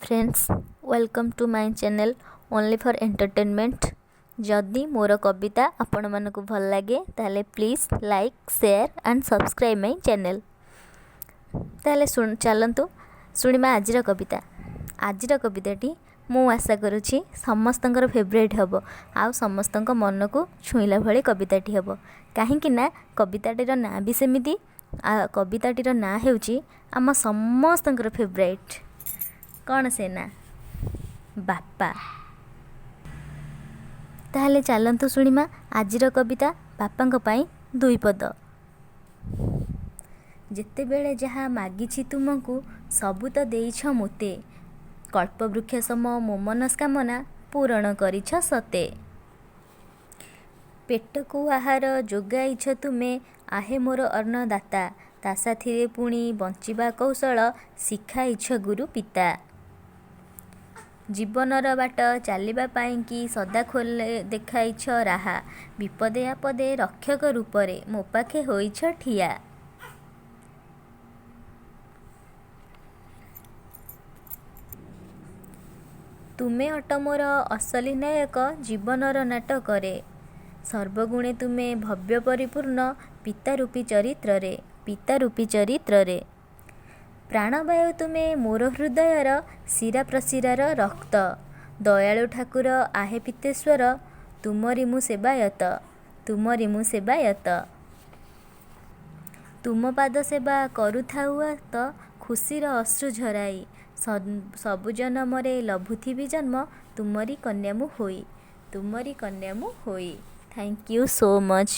Friends, welcome to my channel only for entertainment. ଯଦି ମୋର କବିତା ଆପଣମାନଙ୍କୁ ଭଲ ଲାଗେ, ତାହେଲେ please like, share and subscribe my channel. ତାହେଲେ ଚାଲନ୍ତୁ ଶୁଣିବା ଆଜିର କବିତା। ଆଜିର କବିତାଟି ମୁଁ ଆଶା କରୁଛି ସମସ୍ତଙ୍କର ଫେଭରାଇଟ୍ ହେବ ଆଉ ସମସ୍ତଙ୍କ ମନକୁ ଛୁଇଁଲା ଭଳି କବିତାଟି ହେବ, କାହିଁକି ନା କବିତାଟିର ନାଁ ବି ସେମିତି। କବିତାଟିର ନାଁ ହେଉଛି ଆମ ସମସ୍ତଙ୍କର ଫେଭରାଇଟ୍। କ'ଣ ସେ ନାଁ? ବାପା। ତାହେଲେ ଚାଲନ୍ତୁ ଶୁଣିବା ଆଜିର କବିତା, ବାପାଙ୍କ ପାଇଁ ଦୁଇ ପଦ। ଯେତେବେଳେ ଯାହା ମାଗିଛି ତୁମକୁ, ସବୁ ତ ଦେଇଛ ମୋତେ। କଳ୍ପବୃକ୍ଷ ସମ ମୋ ମନସ୍କାମନା ପୂରଣ କରିଛ ସତେ। ପେଟକୁ ଆହାର ଯୋଗାଇଛ ତୁମେ, ଆହେ ମୋର ଅନ୍ନଦାତା। ତା ସାଥିରେ ପୁଣି ବଞ୍ଚିବା କୌଶଳ ଶିଖାଇଛ ଗୁରୁ ପିତା। ଜୀବନର ବାଟ ଚାଲିବା ପାଇଁକି ସଦା ଖୋଲେ ଦେଖାଇଛ ରାହା। ବିପଦେ ଆପଦେ ରକ୍ଷକ ରୂପରେ ମୋ ପାଖେ ହୋଇଛ ଠିଆ। ତୁମେ ଅଟ ମୋର ଅସଲି ନାୟକ ଜୀବନର ନାଟକରେ। ସର୍ବଗୁଣେ ତୁମେ ଭବ୍ୟ ପରିପୂର୍ଣ୍ଣ ପିତା ରୂପୀ ଚରିତ୍ରରେ, ପିତା ରୂପୀ ଚରିତ୍ରରେ। ପ୍ରାଣବାୟୁ ତୁମେ ମୋର ହୃଦୟର ଶିରା ପ୍ରଶିରାର ରକ୍ତ। ଦୟାଳୁ ଠାକୁର ଆହେ ପିତେଶ୍ୱର, ତୁମରି ମୁଁ ସେବାୟତ, ତୁମରି ମୁଁ ସେବାୟତ। ତୁମ ପାଦ ସେବା କରୁଥାଉ ଆତ ଖୁସିର ଅଶ୍ରୁ ଝରାଇ। ସବୁ ଜନମରେ ଲଭୁଥିବି ଜନ୍ମ ତୁମରି କନ୍ୟା ମୁଁ ହୋଇ, ତୁମରି କନ୍ୟା ମୁଁ ହୋଇ। Thank you so much.